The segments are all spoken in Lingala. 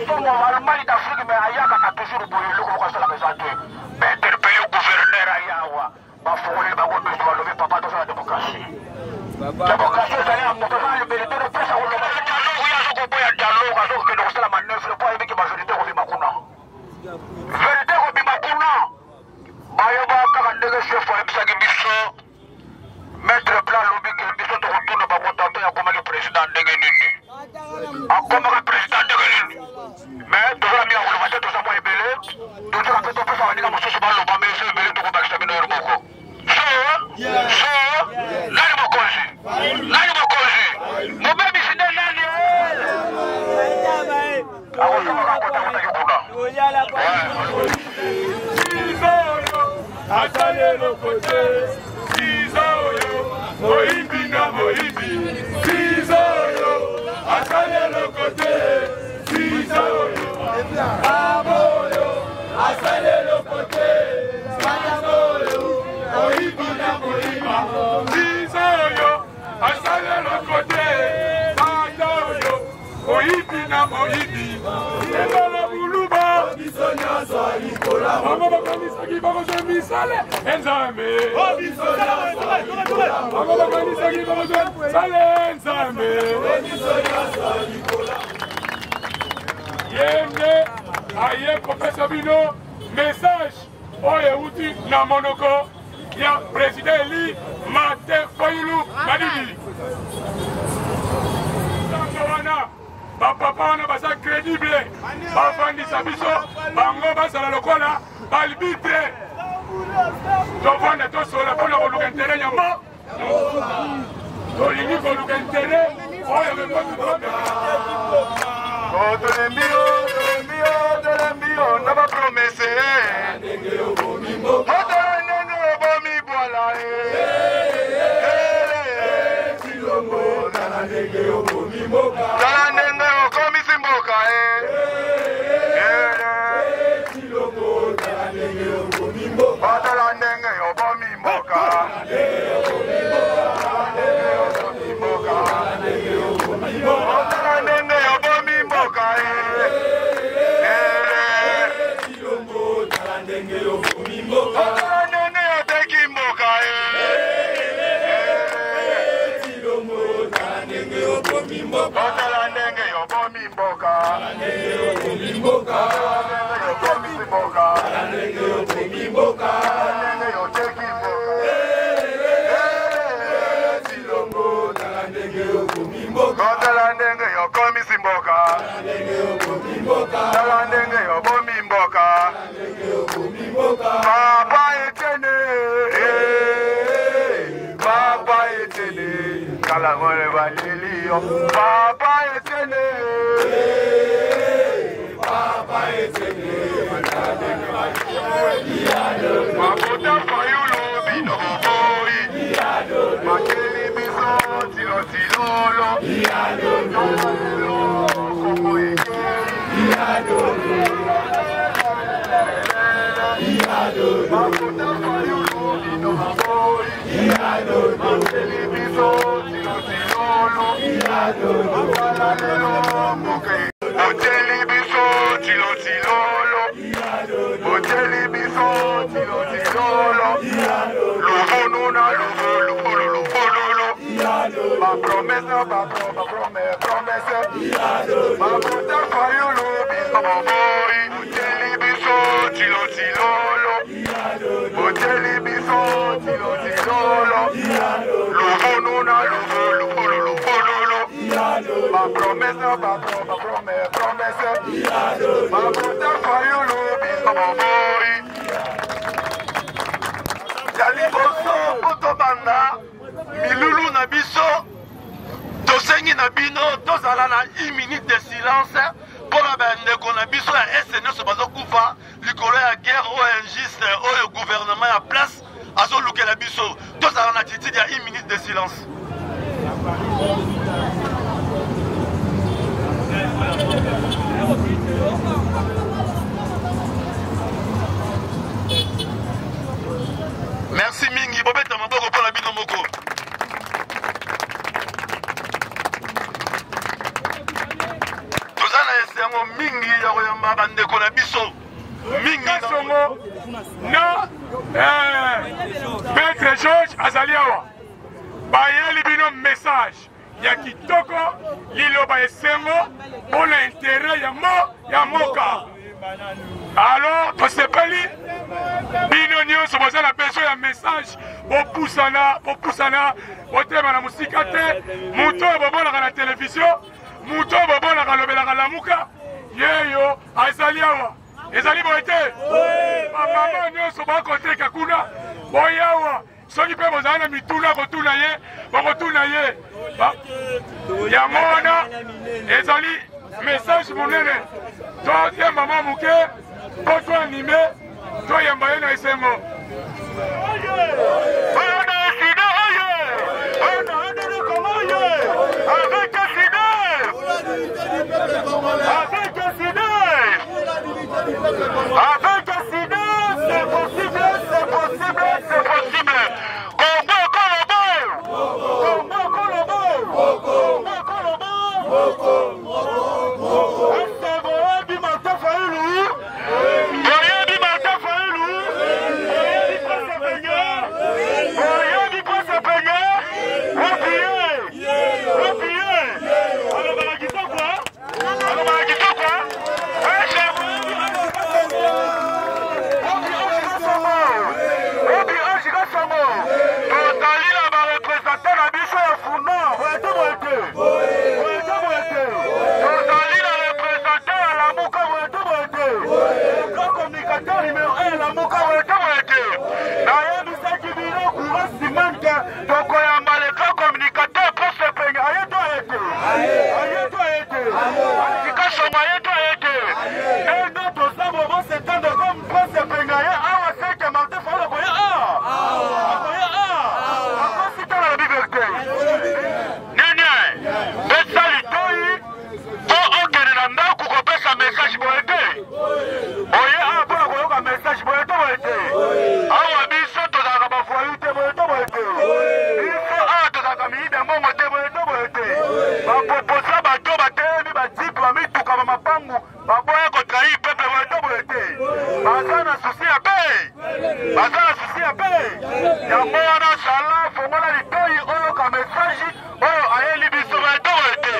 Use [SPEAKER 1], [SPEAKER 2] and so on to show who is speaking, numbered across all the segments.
[SPEAKER 1] somo Allemagne d'Afrique mais ayakaka toujours boye eloko moko asalaka eza te. Bainterpele gouverneur ayawa bafongoleli bango miso balobi papa tozala demokrasie. Demokrasie ezali ya moto aza liberté de presse akoloba dialogue ye azokoboya dialogue azokokende kosala manœuvre mpo ayebiki baverité ekobima kuna. Verité ekobima kuna. Bayeba kaka ndenge chef ayebisaki biso Maître Pla alobi ke biso tokotuna bango tata ya akomaki président ndenge nini? Akomaki président ndenge nini? Mais toza mingi koloba te, toza mwa ebele, totika mpe topesa baninga mosusu baloba, mais eza ebele, tokobakisa bino heure moko. So, so, nani mokonzi? Nani mokonzi? Mobebisi nde nani? Akozonga kaka kota kuna.
[SPEAKER 2] Asali eloko te siza oyo moyibi na moyibi siza oyo asali eloko te siza oyo abo oyo asali eloko te siza oyo moyibi na moyibi siza oyo asali eloko te tata oyo moyibi na moyibi ezala buluba bango bakanisaki bakozwa misale enzambe bango bakanisaki bakozwa misale enzambe ye nde aye kopesa bino message oyo euti na monoko ya président eli Martin Fayulu Madidi. Ntango wana bapapa wana baza crédible, bafandisa biso bango bazala lokola balbitre, tovanda tosola mpona koluka intere ya mo tolingi koluka intere oyo
[SPEAKER 3] tolembi yo tolembi yo tolembi yo na bapromese otala ndenge obomi bwala tala ndenge okomisi mboka otala ndenge obomi mboka otala ndenge obomi mboka otala ndenge oteki mboka otala ndenge obomi mboka otala ndenge okomisi mboka otala ndenge oteki mboka tala ndenge okomisi mboka tala ndenge obomi mboka papa etene papa etene kala ngole baleli yo papa etene
[SPEAKER 2] papa etene
[SPEAKER 3] mabota fayulu bino boboyi bakeli biso tilotilolo kongo ekei mabota fayulu bino boboyi bakeli biso tilotilolo tala lelo mboka boteli biso tilotilolo boteli biso tilotilolo luvunu na luvu luvulu luvululu bapromese bapromese babota fayulu biso boboyi boteli biso tilotilolo boteli biso tilotilolo luvunu na luvu luvulu luvululu bapromese bapromese babota fayulu biso boboyi
[SPEAKER 4] ya liboso mpo tobanda milulu na biso tosengi na bino tozala na 1 minute de silence mpo na bandeko na biso ya este nyonso bazokufa likolo ya guerre oyo injuste oyo gouvernement ya place azolukela biso tozala na attitude ya 1 minute de silence merci mingi bobeta maboko mpo na bino moko toza na esengo. esengo mingi ya koyamba bandeko na biso mingi
[SPEAKER 2] Kasongo na eh, Maître George azali awa bayeli bino message ya kitoko liloba esengo mpo na interet ya mo ya mboka alors tosepeli bino nyonso boza na besoin ya message bopusana bopusana botema na mosika te moto oyo bomonaka na televizio moto oyo bomonaka alobelaka lamuka yeyo azali awa ezali boye te bamama nyonso bakoteka kuna boyawa soki mpe bozali na mituna kotuna ye bokotuna ye yango wana ezali message monene toyemba mwa moke mpo toanime toyamba ye na esengo.
[SPEAKER 1] Avec Sida, c'est possible, c'est possible, c'est possible. Congo Kolobo! Congo Kolobo! Congo Kolobo! Est-ce que boyebi Martin Fayulu? Boyebi Martin Fayulu? Boyebi Prince Epenge? Boyebi Prince Epenge? Wapi ye? Wapi ye? Alobaka kitoko? Alobaka kitoko? Tozali na barepresentant na biso ya funa boye te boye te boye te boye te tozali na representant ya lamuka boye te boye te grand communicateur numero 1 ya lamuka boye te boye te nayebisaki bino courant simante tokoyamba le grand communicateur poste penge aye to aye te aye to aye te Kasongo aye to aye te ndenge toza bobo setende comme poste penge aye awa seke Martin Fayulu akoya awa akoya awa akosi tala na bible te nini pesa litoyi mpo okende na ndako kopesa message boye te oye awa mpo na koyoka message boye te boye te awa biso tozalaka bavoyu te boye te boye te biso awa tozalaka miyibi ya mbongo te boye te boye te bapoposa bato batelemi bajipe bamituka bamapangu baboya kotrahir peuple boye te boye te baza na susi ya pe baza na susi ya pe yango wana sala fongola litoi oyoka message oyo ayeli biso boye te boye te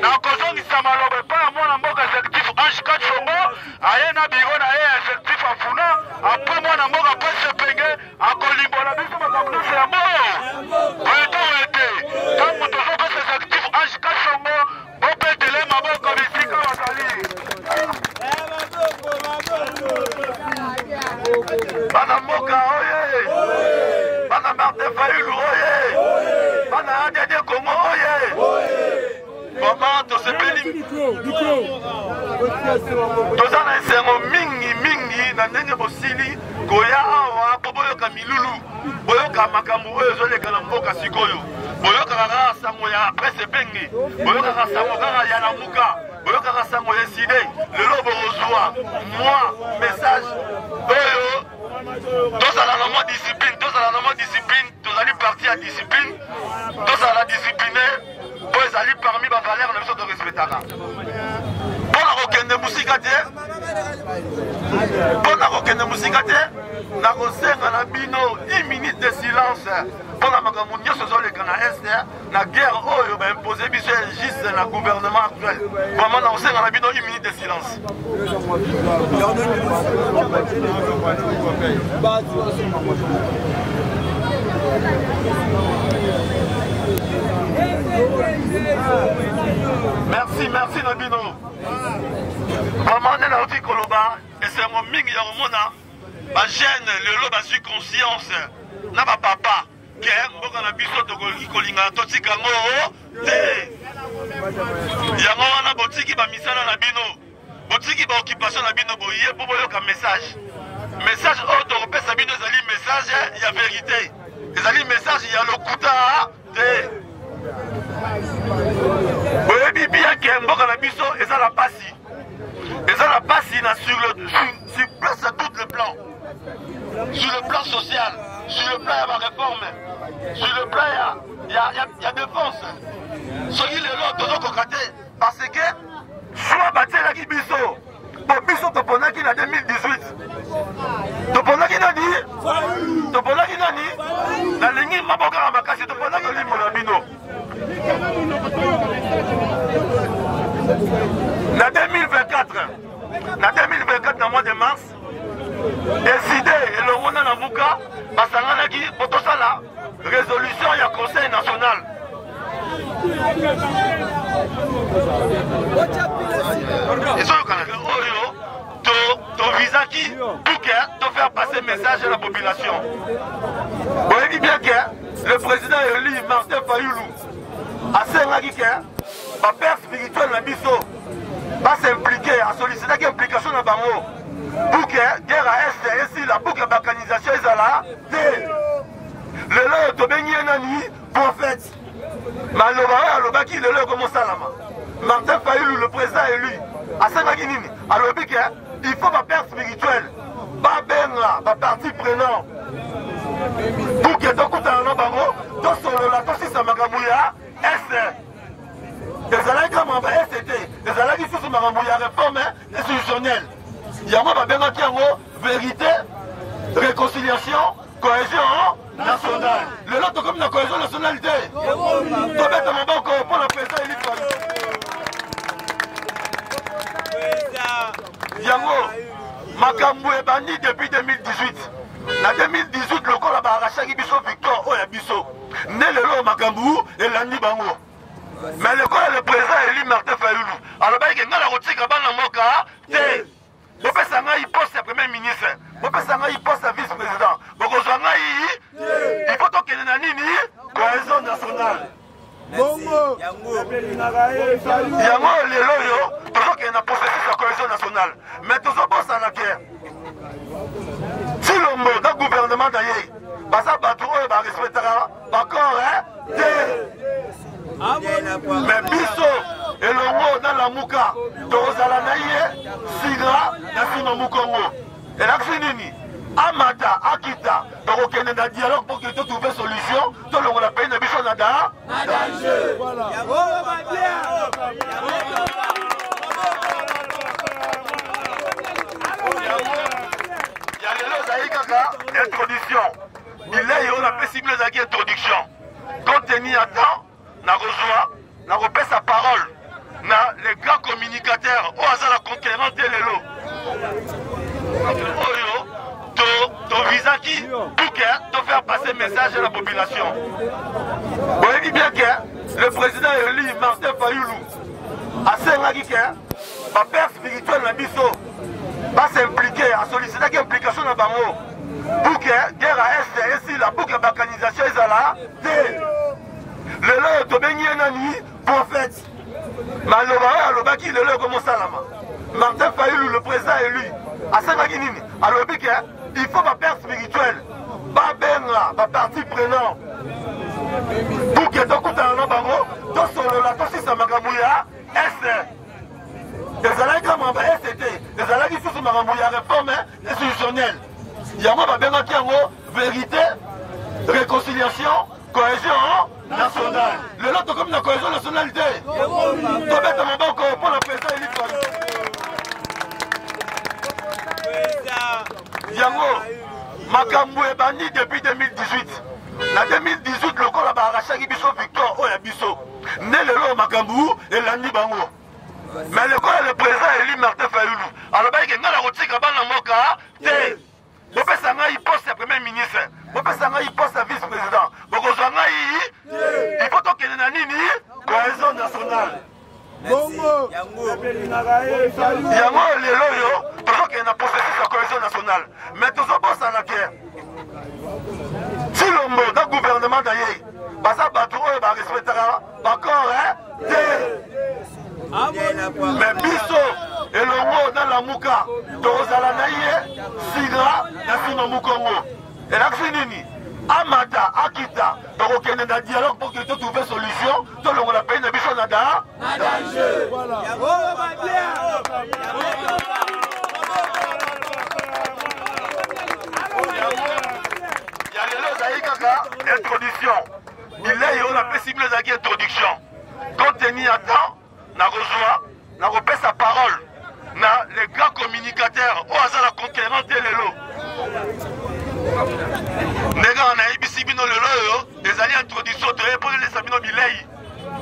[SPEAKER 1] nakozongisa maloba epai ya mwana mboka executif Ange Kachongo aye na biro na ye ya executif afuna apres mwana mboka Prince Epenge akolimbola biso makambo nyonso ya mo boye te boye te ntango tozopesa executif Ange Kachongo bobetele maboko bisika bazali.
[SPEAKER 4] Bana mboka oye! Bana Martin Fayulu oye! Bana ADD Congo oye! Vraiment tosepeli, toza na esengo mingi mingi na ndenge bosili koya awa mpo boyoka milulu, boyoka makambo oyo ezoleka na mboka sikoyo. Boyokaka kaka sango ya presse epenge, boyokaka sango kaka ya Lamuka, boyokaka sango ya eside. Lelo bokozwa mwa message oyo tozala na mwa discipline, tozala na mwa discipline, tozali parti ya discipline, tozala discipline mpo ezali parmi ba valeur na biso torespectaka. Mpo na kokende mosika te, mpo na kokende mosika te, nakosenga na bino 10 minutes de silence mpo na makambo nyonso ezoleka na est, na guerre oyo baimpose biso injuste na gouvernement actuel. Vraiment nakosenga na bino 1 minute de silence. Merci, merci na bino. Vraiment nde nauti koloba esengo mingi ya komona ba jeune lelo bazwi conscience na ba papa ke mboka na biso tokoki kolingana totika yango te. Yango wana botiki ba misala na bino, botiki ba occupation na bino, boye mpo boyoka message. Message oyo tokopesa bino ezali message ya verite, ezali message ya lokuta te. Boyebi bien ke mboka na biso eza na pasi, eza na pasi na sur le, sur, sur presque tout le plan, sur le plan social, sur le plan ya ba réforme, sur le plan ya, ya, ya, ya défense. Soki lelo tozokoka te parce que soit batielaki tovisaki pour que to faire passer message à la population. Boyebi bien que le président élu Martin Fayulu asengaki ke bapère spirituel na biso bas'impliquer, asollicitaki implication na bango pour que guerre à est esila, pour que balkanisation ezala te. Lelo oyo tobengi ye nani? Prophète. Maloba oyo alobaki lelo ekomosalama. Martin Fayulu, le président élu, asengaki nini? Alobi ke il faut bapère spirituel babenga bapartie prenant pour ke tokutana na bango, tosolola, tosisa makambo ya est. Ezalaki kaka makambo ya est te, ezalaki susu makambo ya réforme institutionnelle. Yango babengaki yango vérité, réconciliation, cohésion nationale. Lelo tokomi na cohésion nationale te. Tobeta maboko mpo na président élu Yango makambo ebandi depuis 2018. Na 2018, lokola baarrachaki biso victoire oyo ya biso, nde lelo makambo elandi bango. Mais lokola le président élu Martin Fayulu alobaki ke ngai nakotika bana mboka te, bopesa ngai poste ya premier ministre, bopesa ngai poste ya vice président, bokozwa ngai. Il faut tokende na nini? Cohésion nationale. Yango lelo oyo tozokende na processus ya cohésion nationale, mais tozobosana ke Tshilombo na gouvernement na ye baza bato oyo barespectaka baccord te. Mais biso elongo na Lamuka tokozala na ye singa na nsima mokongo. Elakisi nini? Amata akita, tokokende na dialogue pour que totrouve solution, tolongola pays na biso na da
[SPEAKER 3] danger.
[SPEAKER 4] Ya lelo ezali kaka introduction. Bilei oyo napesi bino ezalaki introduction. Compte tenu ya temps, nakozwa, nakopesa parole na les grands communicateurs oyo aza na conquérant te. Lelo oyo tovisaki pour que to faire passer message à la population. Boyebi bien que le président élu Martin Fayulu asengaki ke bapère spirituel na biso bas'impliquer, asollicitaki implication na bango pour que guerre à est esila, pour que balkanisation ezala te. Lelo oyo tobengi ye nani? Prophète. Maloba oyo alobaki lelo ekomosalama. Martin Fayulu, le président élu, asengaki nini? Alobi ke il faut bapère spirituel babenga bapartie prenant pour que tokutana na bango, tosolola, tosisa makambo ya est. Ezalaki kaka makambo ya est te, ezalaki susu makambo ya réforme institutionnelle. Yango babengaki yango vérité, réconciliation, cohésion nationale. Lelo tokomi na cohésion nationale te. Tobeta maboko mpo na président élu. Yango makambo ebandi depuis 2018. Na 2018, lokola baarrachaki biso victoire oyo ya biso, nde lelo makambo elandi bango. Mais lokola le président élu Martin Fayulu alobaki ke ngai nakotika bana mboka te, bopesa ngai poste ya premier ministre, bopesa ngai poste ya vice président, bokozwa ngai. Il faut tokende na nini? Cohésion nationale. Yango lelo oyo tozokende na processus ya cohésion nationale, mais tozobosana ke Tshilombo na gouvernement na ye baza bato oyo barespectaka baccord te. Mais biso elongo na Lamuka tokozala na ye singa na nsima mokongo. Elakisi nini? Amata akita, tokokende na dialogue pour que totrouve solution, tolongola pays na biso na da
[SPEAKER 3] danger.
[SPEAKER 4] Ya lelo ezali kaka introduction. Bilei oyo napesi bino ezalaki introduction. Compte tenu ya temps, nakozwa, nakopesa parole na les grands communicateurs oyo aza na conquérant te. Lelo ndenge kaka nayebisi bino, lelo oyo ezali introduction, toye mpo tolesa bino bilei.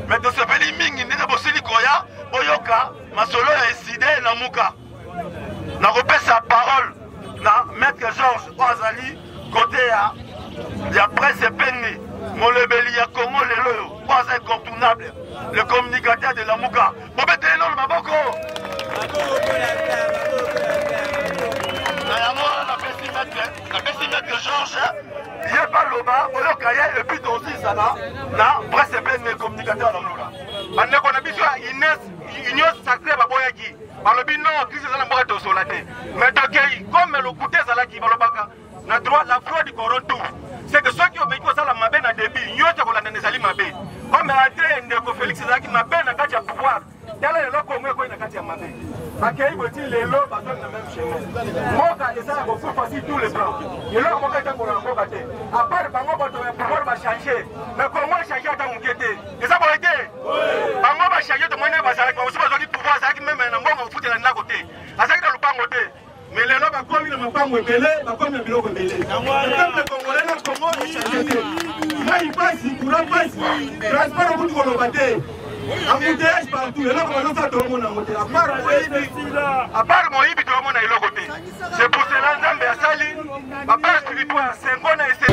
[SPEAKER 4] Mais tosepeli mingi ndenge bosili koya boyoka masolo ya ECiDé Lamuka. Nakopesa parole na maître Georges oyo azali côté ya presse epenge, molobeli ya Congo lelo oyo, oyo aza incontournable, le communicateur de Lamuka. Bobetele nano maboko. Georges, ye baloba oyoka ye et puis tosilisa na presse mpe ne communicateur na mlola.
[SPEAKER 3] Bandeko na biso ya Ines Union Sacrée baboyaki, balobi non, crise eza na mboka, tosola te. Mais tokei comme lokuta ezalaki, balobaka na droit, la fraude corrompt tout. C'est que soki omeki kosala mabe na début, nyonso kolanda ezali mabe. Comme entrée ya ndeko Félix ezalaki mabe na kati ya pouvoir, tala lelo Kongo ekoyi na kati ya mabe. Bakei boti lelo bazwaki na même chemin. Mboka eza ya kokufa sur tous les plans. Eloko moko etambola na mboka te à part bango bato ya pouvoir bachange, mais Kongo echange ata moke te. Eza boye te, bango bachange, tomoni bazalaki bamosusu bazwaki pouvoir, azalaki même na mbongo kofutela ndako te, azalaki na lupango te, mais lelo bakomi na mapango ebele, bakomi na biloko ebele. Peuple congolais na Congo echange te. Mai pasi, courant pasi, transport okuti koloba te, embouteillage partout. Eloko bazosala tolomona yango te, à part moyibi,
[SPEAKER 4] à part moyibi tolomona eloko te. C'est pour cela Nzambe asali bapère spirituel ya Sengo na Esengo.